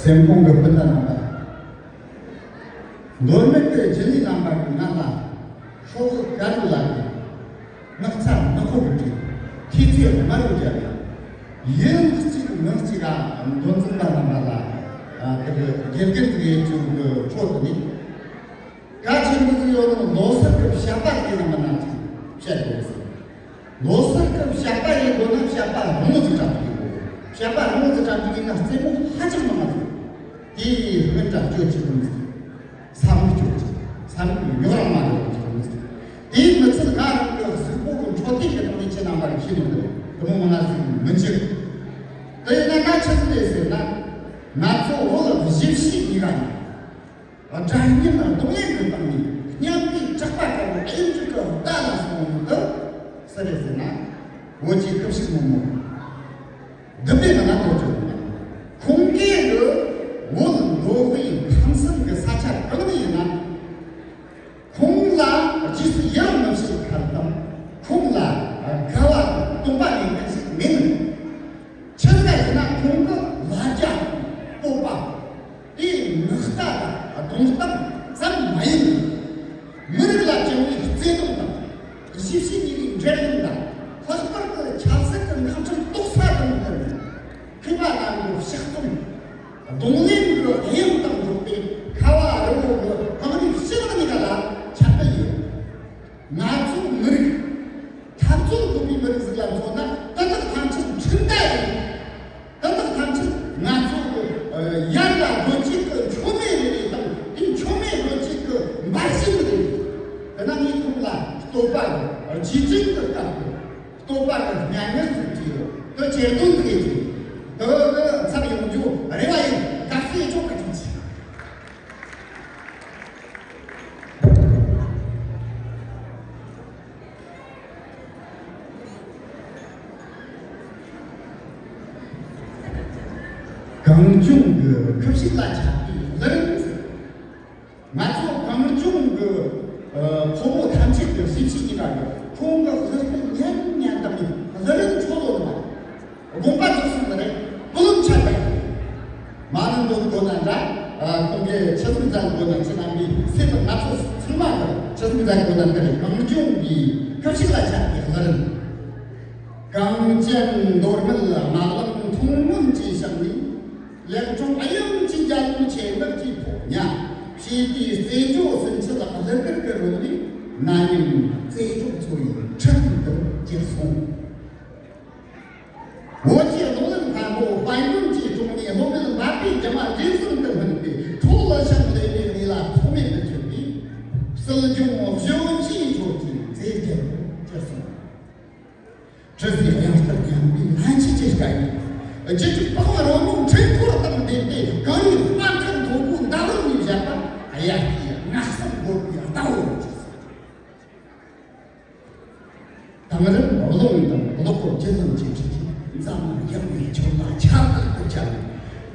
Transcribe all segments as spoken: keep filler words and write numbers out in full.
སེམས་ཁོང་གི་སྤུན་ཟླ་རྣམ་པ། མདོ་སྨད་ཀྱི་རྒྱུན་ལས་རྣམ་པ་གིས་ང་ལ་ཤོག་བུ་དཀར་པོ་ལ་གི་སྣག་ཚ་ནག་པོ་གི་བྲིས། ཐེལ་ཙེ་དམར་པོ་བརྒྱབ་ཡོད། ཡིན་གཅིག་མིན་གཅིག་ག་མདོ་འཛིན་པ་རྣམ་པ་ལ་ཨ་དེ་གི་དགེ་རྒན་དེ་གི་ཡེ་ཅུང་གི་ཁྲོད་དུ་ནི། གལ་ཆེན་པོ་ཟིག་ཡོད་ནོ་ལོ་སར་གི་བཤད་པ་དེ་ན་མ་ན་ཅིག་བཤད་དགོས་ཟེར། ལོ་སར་གི་བཤད་པ་ཡིན་དགོས་ན་བཤད་པ་རིང་མོ་ཟིག་དྲ་ཐུབ་ཡོད། བཤད་པ་རིང་མོ་ཟིག་དྲ་ཐུབ་ཡིན་ན་རྩེད་མོ་ཧ་ཅང་མང་ང་ཟིག་དེའི་སྔོན་དྲ་སྤྱོད་ཅིག་ཡོང་ཟིག་ས་མིག་སྤྱོད་ཅིག་ས་མིག་ཡོག་རང་མ་རེད་ཅིག་ཡོང་ཟིག་དེའི་མི་ཚད་ང་རང་གི་གཟུགས་པོ་གི་འཕྲོད་བསྟེན་གི་ནང་ནས་ཁྱེད་རྣམ་པར་ཤེས་ནོ་དེ་དེ་མོ་མང་ང་ཟིག་མི་འཇིག་དེ་ཡིན་ན་ང་ཆི་ཟིག་རེད་ཟེར་ན། ང་ཚོ་བོད་གཞིས་བྱེས་གཉིས་ཀ་ཡིན། སྒྲ་སྙན་གདོང་ལེན་གྱི་སྟེང་ནས་སྙན་པའི་གྲགས་པ་དཀར་པོ་ཨེ་འཇུག་གི་ཟླ་ལ་སོང་གི་སུ་རེད་ཟེར་ན། བོད་ཀྱི་སྐུ་ཞབས་མོ་མོ། འདི་པའི་ནང་ན་ལོ་ཅོ། ཁོང་གིས་གི་བོད་མདོ་དབུས་ཁམས་གསུམ་གྱི་ས་ཆ་གང་ནས་ཡིན་ན། ཁོང་ལ་རྗེས་སུ་ཡི་རང་མི་བྱེད་མཁན་དང་། ཁོང་ལ་དགའ་བ་སྟོང་པ་ལས་མེད་ཞིག་མིན། ཆི་ཟིག་ཡིན་ན་ཁོང་གི་ལ་རྒྱ་སྤོབས་པ། དེའི་ངག་རྟ་དང་གདངས་སྟངས་ཙམ་མ་ཡིན། མི་རིགས་ལ་བཅངས་པའི་བརྩེ་དུང་དང་། གཞིས་བྱེས་གཉིས་ཀའི་འབྲེལ་ལམ་དང་། ལྷག་པར་དུ་ཆབ་སྲིད་ཀྱི་འགག་འཁྲུལ་རྟོགས་ས་དང་ལྡན། མཁས་པ་རྣམས་ཀྱི་ཕྱག་རྩོམ། གདོང་ལེན་གྱི་དབྱངས་དང་འགྲོགས་ཏེ་ཁ་བ་རི་བོ་གི་སྤང་རིའི་ཕྱི་ནང་གཉིས་ཀ་ལ་ཁྱབ་སྤེལ་ཡོད། ང་ཚོའི་མི་རིགས་འཐབ་རྩོད་དགོས་པའི་མི་རིགས་ཟིག་ལ་མཚོན་ན་དེ་དག་ཐམས་ཅད་འཕྲུལ་རྟ་ཡིན། དེ་དག་ཐམས་ཅད་ང་ཚོ་གི་ཡར་ལ་འགྲོ་བྱེད་ཀྱི་མཆོད་མེ་རེ་རེ་དང་དེ་མཆོད་མེ་འགྲོ་བྱེད་ཀྱི་འབར་ཤིང་རེ་རེ། དེ་ན་ངས་ཁོང་ལ་བསྟོད་པ་རྗེས་དྲན་གྱི་སྐབས་སུ། བསྟོད་པ་གི་སྙན་ངག་ཟིག་བྲིས་ཡོད། དེ་གྱེར་འདོན་ཟིག་བྱས། དེ་གི་ཚབ་ཡོང་རྒྱུ་རེ་བ་ཡིན། དགའ་བསུ་ཡེ་ཆོག་གི་ཐུགས་རྗེ་ཆེ། གངས་ལྗོངས་ཀྱི་ཁུ་བྱུག་ལ་ཆགས་པའི་གླུ་རིགས། ང་ཚོ་གངས་ལྗོངས་ཀྱི་ཨ་ཕོ་མོ་ཐམས་ཅད་ཀྱི་གཟི་བརྗིད་ཡིན་པ་རེད། ཁོང་གི་གླུ་སྐད་སྙན་སྙན་དང་གླུ་རིགས་འཁྲོལ་ལོ་ལ་དགོངས་པ་རྫོགས་སོང་ནི་རེད། བུ་ལོན་ཆད་པ་ཡིན། མ་ཎི་འདོན་དགོས་ན་འདྲ། ཨ་ཁོང་གིས་ཆུ་ཟིག་འཛིན་དགོས་ན་ཅི་ན་མི་སེམས་པ་ང་ཚོ་ཚང་མ་གི་ཆུ་ཟིག་འཛིན་དགོས་ན་འདི་རེད། གངས་ལྗོངས་ཀྱི་ཁུ་བྱུག་ལ་ཆགས་པའི་གླུ་རིགས། གངས་ཅན་མདོ་སྨད་རྨ་ཀླུང་མཐོང་སྔོན་གྱི་ཞིང་ནས། ལེགས་གྲུབ་གཡང་གི་རྒྱལ་མོ་ཆེ་ནགས་ཀྱི་ཕོ་ཉ། ཕྱེད་དེའི་རྩེ་འཇོ་སུམ་ཅུ་ལ་གླུ་གར་གྱི་རོལ་ནས། ན་མཉམ་རྩེ་སྒྲོག་འཚོ་བའི་ཁྲི་སྟེང་དུ་གྱེར་སོང་། བོད་ཀྱི་རྡུང་ལེན་མཁན་པོ་དཔལ་མགོན་གྱི་དྲུང་ནས་སློབ་དཔོན་འབའ་པའི་རྒྱུད་མ་རྗེས་བཟུང་དུ་སྨིན་པའི་ཁྲོ་ལོ་ཞིང་ལས་པའི་གནས་ལ་ཐོགས་མེད་དུ་གྱུར་པའི་སྲིད་སྐྱོང་གཞོན་སྐྱེས་ཁྲོད་ཀྱི་མཛེས་རྒྱན་དུ་གྱུར་སོང་། དྲི་ཟའི་དབྱངས་ལྟར་ཉམས་པའི་ལྷན་སྐྱེས་ཀྱི་སྐད་ཡིག། རྒྱུད་ཀྱི་པགས་པ་རོལ་མོའི་འཕྲུལ་འཁོར་དང་ལྡན་ཏེ། གངས་རིའི་དམར་ཁ་མཐོ་པོའི་འདབས་རོལ་ནས་བཞད་པ། དབྱར་སྐྱེས་སྔར་བསམ་དགོས་པའི་ཟླ་བོ་ཡིན། དེང་རབས་རླུང་དང་གློག་གི་རྒྱུན་ལམ་གྱི་ཁྲོད་ཀྱི་འཛམ་གླིང་ཡངས་པའི་ཁྱོན་ལ་ཁྱབ་བརྡལ་དུ་ཁྱབ།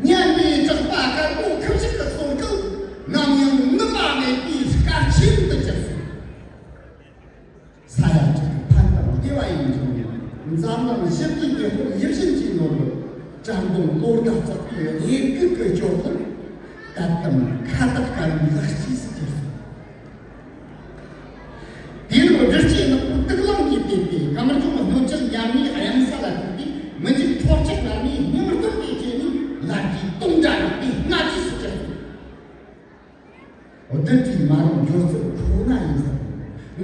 སྙན་པའི་གྲགས་པ་དཀར་པོ་ཁུ་བྱུག་གི་གསུང་སྐད་ནམ་ཡང་ནུབ་པ་མེད་པའི་སྐར་ཆེན་དུ་གྱུར་སོང་། ས་ཡ་དྲུག་གི་ཕན་དང་བདེ་བ་ཡིན་ཀྱང་། འཛམ་གླིང་ཞི་བདེའི་དེད་དཔོན་ཡིད་བཞིན་གྱི་ནོར་བུ། བཀྲག་མདངས་ལོ་ཟླ་བརྩེགས་པའི་གཡས་འཁོར་གྱི་སྐྱོ་གླུ། དད་དམ་ཁ་བཏགས་དཀར་བའི་ལེགས་སྐྱེས་སུ་གྱུར་སོང་། དུས་རབས་བདུན་ཅུའི་ནང་དུག་རླངས་ཀྱིས་བསྡུས་པའི་གངས་ལྗོངས་སྣོད་བཅུད་ཉམས་ཉེས་གཡང་ས་ལ་ཐུག་པའི་མི་འཇིགས་ཁྲོ་ཆགས་ངར་མའི་སྙིང་སྟོབས་ཀྱི་རྐྱེན་ནས། ལ་རྒྱའི་དུང་སྒྲ་རེག་པའི་སྔ་དུས་སུ་གྱུར་སོང་། བདུད་ཀྱི་མ་རུངས་སྦྱོར་ཚུལ་ཁོ་ན་ཡིན་ཟེར།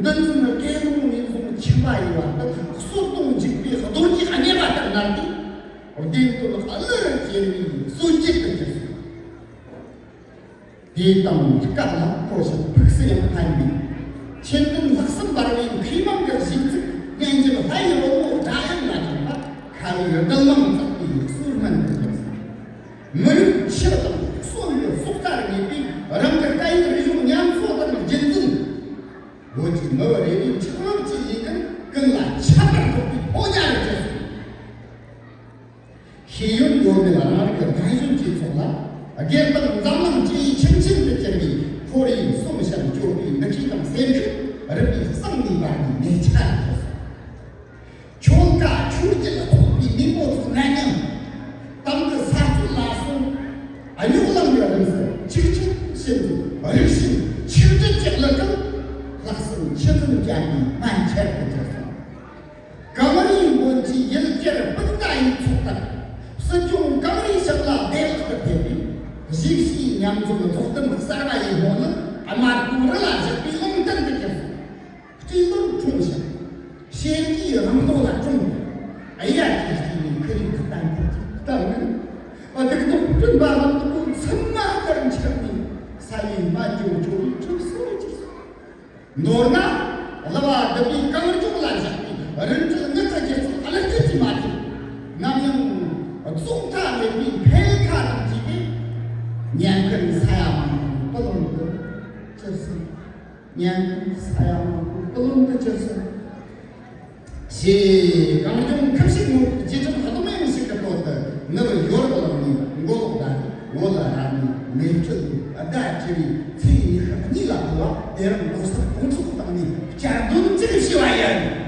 འདི་ཚོ་ནི་སྐས་ལུང་ངོས་བཟུང་ཁྱིམ་པ་ཡིན་པ་དང་། གསོད་གཏོང་འཇིགས་པའི་རྡོ་རྗེ་གཉེར་པ་ལྟར་མནར་ཏེ། བདེན་དོན་གླུ་རུ་གྱེར་བའི་གསོན་བྱེད་དུ་གྱུར་སོང་། དེ་དང་སྐབས་ལ་ཁོ་ཞིག་ཕུགས་སུ་ཡང་ཕན་པའི་ཆེད་དོན་ལྷག་བསམ་འབར་བའི་མཁས་མང་གི་གཞས་ཚིག་སྙན་འཇེབས་ལྷ་ཡི་རོལ་མོ་སྒྲ་དབྱངས་ལ་དྲངས་པ། ཁ་བའི་རྡུལ་མང་བརྩེགས་པའི་གསོལ་སྨན་དུ་གྱུར་སོང་། མི་རིགས་ཆོས་དང་སྲོལ་ལ་སྲོག་རྩ་རུ་ངེས་པའི་རང་གི་སྐད་ཡིག་རིག་གཞུང་ཉམས་གསོ་དང་རྒྱུན་འཛིན། བོད་ཀྱི་མི་བུ་རེ་རེའི་ཁྲག་རླབས་ཀྱི་ལས་འགན་ཀུན་ལ་ཁྱད་པར་འཕགས་པའི་ཕོ་ཉ་རུ་གྱུར་སོང་། ཤེས་ཡོན་སྒོ་ནས་རང་རིགས་ཀྱི་རྒན་གཞོན་གྱི་ཚོགས་ལ། སྒེར་དང་འཛམ་གླིང་སྤྱི་ཡི་ཁྱིམ་ཆེན་དུ་གྱུར་པའི་ཁོར་ཡུག་གསུམ་ཞིང་སྐྱོང་བའི་འདུ་ཤེས་དང་སེམས་ཤུགས་རིམ་པས་སངས་ནས་འབར་བའི་མེ་ཆ་རུ་གྱུར་སོང་། ཆོལ་ཁ་ཆོས་བརྒྱུད་ལ་ཐོགས་པའི་མེས་པོ་ཚོ་ནད་མཉམ། དམ་དུ་ས་རྩོད་ལ་སོགས་སྨྱོ། ཚོགས་དང་། སྲིད་སྐྱོང་གངས་རིའི་ཕྱག་ལ་བདེ་བླག་ཏུ་ཕེབས་པས། གཞིས་བྱེས་མཉམ་འཛོམས་ཚོགས་འདུ་གསར་བ་ཡི་ངོ་ནི་དམར་པོའི་རི་ལ་བཞག་པའི་ལུང་བསྟན་དུ་གྱུར་སོང་། སྤྲེལ་ལོར་འཁྲུངས་ཤིང་། ཤེལ་གྱི་རང་ལོ་ལ་འཁྲུངས། གཡའ་གྱི་སྐྱེས་ནས་ཁི་རིག་གི་གཏམ་ཁ་ཅིག་གཏམ་ནི། སྡུག་ཏོ་སྤྲིན་པ་ལམ་དུ་མཚན་མ་ལྟར་འཆར་ནས། ས་ཡི་མ་ཇོ་ཇོ་བའི་གྲིབ་སོ་གྱུར་སོང་། མདོར་ན། གླུ་བ་བདུད་བྷེ་གངས་ལྗོངས་ལ་བཞག་པའི་རིན་བྲལ་དངུལ་དང་སྒྱུ་རྩལ་གླུ་སྐད་ཀྱིས་མ་ཐེབས། ནམ་ཡང་རྫོགས་མཐའ་མེད་པའི་འཕེལ་ཁ་དང་བཅས་ཏེ། ཉན་མཁན་ས་ཡ་མང་པོའི་བུ་ལོན་དུ་གྱུར་སོང་། ཉན་མཁན་ས་ཡ་མང་པོའི་བུ་ལོན་དུ་གྱུར་སོང་། ཞེས་གངས་ལྗོངས་ཁུ་བྱུག་ངོ་བོའི་རྗེས་གྲོལ་རླུང་ཡང་ཞིག་གི་དོན་དུ། ནུབ་ཡོ་རོབ་ལ་ནི་མགོ་ལོག་ད། བོད་ལ་རབ་ནི་མེ་སྤྲེལ་ཟླ་བཅུ་བའི་ཚེས་ཉི་ཤུ་གཉིས་ལ་ཕུལ་བ། དེ་རིང་ལོ་གསར་དགོང་ཚོགས་བཏང་ནས་བསྐྱར་ཟློས་ཅིག་ཞུས་པ་ཡིན།